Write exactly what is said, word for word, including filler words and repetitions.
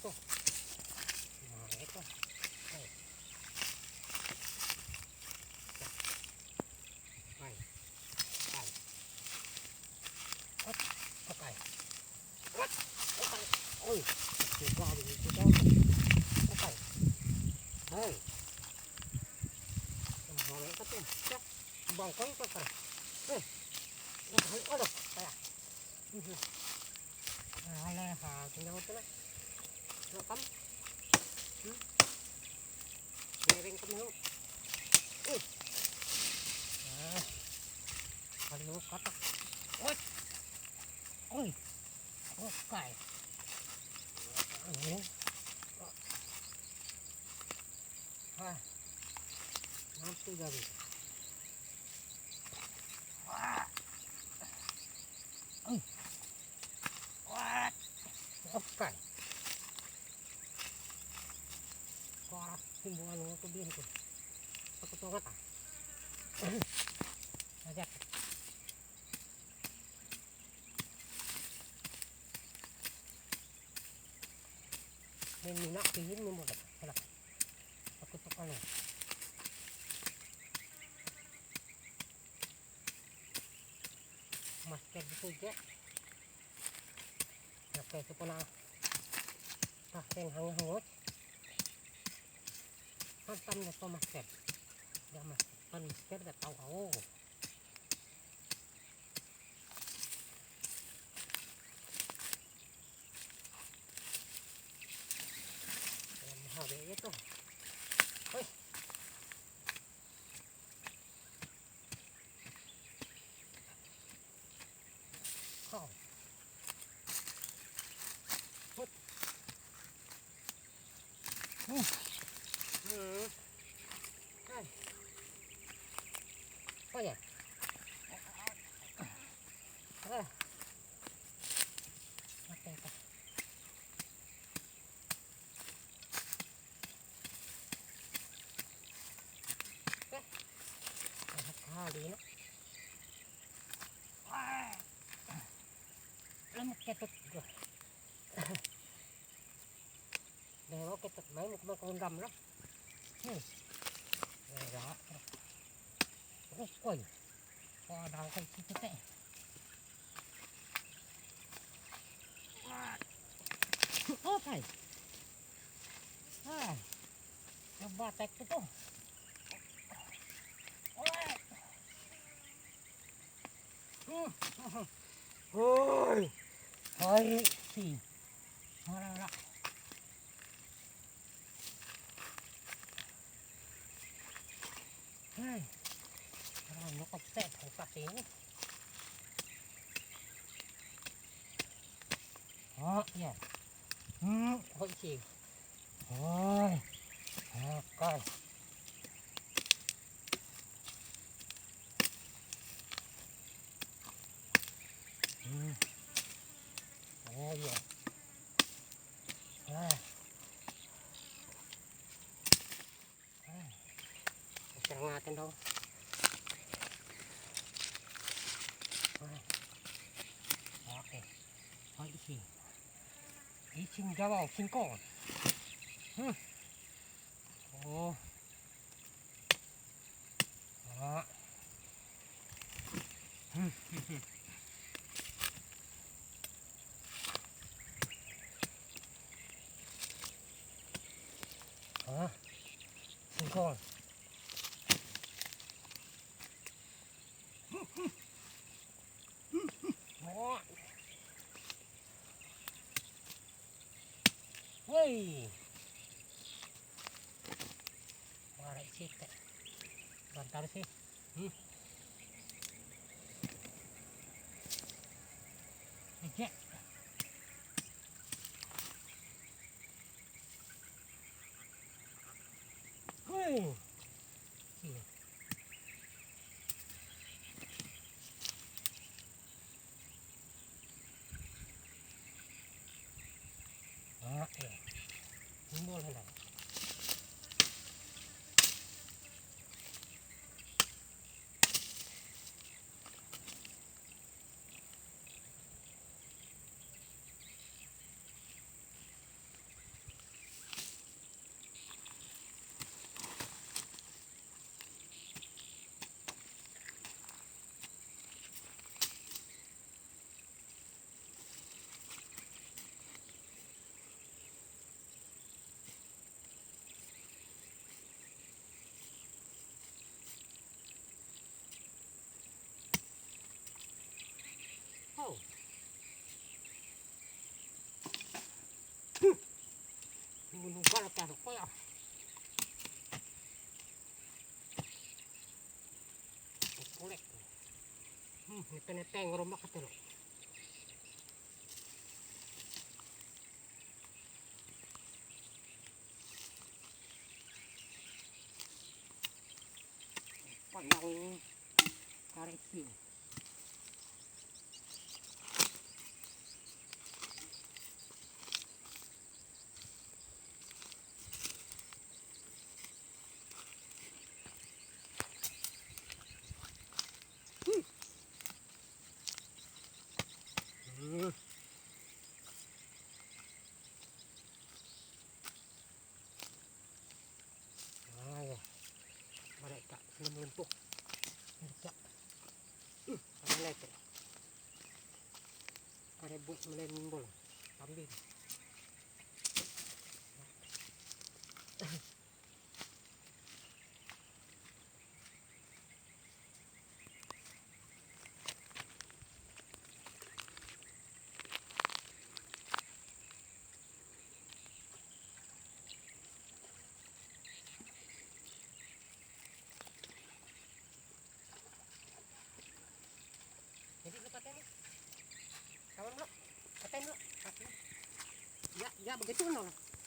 Tuh. Nah, itu. Hai. Hai. Hai. Hop, hop, hai. Hop, hop, hai. Oi, coba begitu dong. Hop, hai. Hai. Nah, itu tuh. Cek. Bangkong tuh, Pak. Eh. Nah, aduh, kayak. Mhm. Nah, nah, tinggal itu lah. Nah, kan. Hmm. Miring ke dulu. Uh. Nah. Kali mau katak. Oi. Oi. Oke. Ini. Ah. Nanti gawi. Wah. Ih. Wah. Oke. Wah, timbuan waktu dia tu. Aku tolak ah. Ajak. Min minak pihin min bodoh. Salah. Aku tukang. Masker gitu je. Masker itu pernah tak yang hangat-hangat. Hantam nyepo masker. Dah masker, pan masker dah tahu. Oh. Mahal ya itu. Hoi. Oh. Hut. Hmm. Hmm. Hai. Oh ya. Ah. Mati aku. Eh, jahat kali ini. Wah. Lemak ketut gua. Dewa ketut main mau kau genggam lah. Hmm. Ya, ya. Terus koi. Kau ada angkat situ teh. Oke. Ah, coba tek itu. Woi. Hai, si. Ora, ora. Hei. Ora, nyokot teh, buka sini. Oh, iya. Hmm, oh, isi. Oh, oke. Hmm. Oh, iya. Ah. Serangatin dong. Oke. Oh, isi. Isi jawa singkong. Hmm. Oh. Ah. Hmm. Ah, singkong. Oh. Woi. Wara isi te. Bantar sih. Hmm. Ejek. Woi. Iya. Ah, iya. Timbul hendak. Kolek. Hmm, nepe-nepe ngerombak katelok. Pandang karesi. Hmm. Ah, ya. Mereka belum lumpuh. Mereka. Hmm, ada lete. Ada buat melen bol. Ambil. Jadi lu pakai nih. Kawan lu, pakai lu. Ya, ya begitu no.